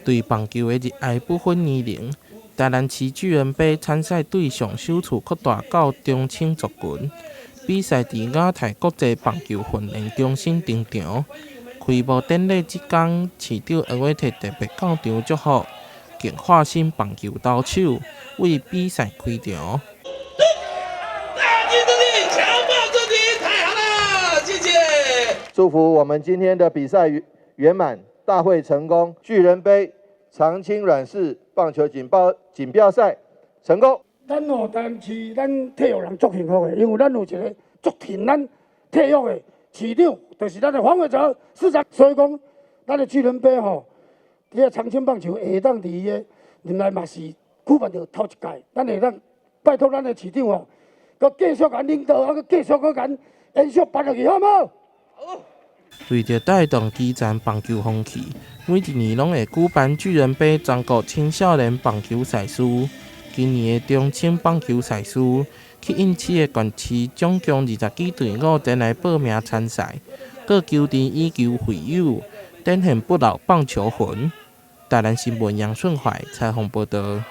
對棒球的熱愛不分年齡，台南市巨人盃參賽對象首次擴大到中青族群。比賽佇亞太國際棒球訓練中心登場。開幕典禮這工，市長黃偉哲特別到場祝福，更化身棒球投手為比賽開場。大吉大利，強棒這題，太好了，謝謝。祝福我們今天的比賽圓滿，大會成功，巨人盃長青軟式棒球錦標賽成功。咱哦，台南市咱體育人足幸福的，因為咱有一個足挺咱體育的市長，就是咱的黃偉哲市長。所以講，咱的巨人盃吼，這個長青棒球會當佇伊个任內嘛是舉辦著頭一屆，咱會當拜託咱的市長吼，閣繼續共領導，啊，閣繼續閣共延續辦落去，好無？好。為著帶動基層棒球風氣，每一年攏會舉辦巨人盃全國青少年棒球賽事。今年的中青棒球賽事，吸引七个縣市總共20幾隊伍前來報名參賽，閣球隊以球會友，展現不老棒球魂。台南新聞楊順懷採訪報導。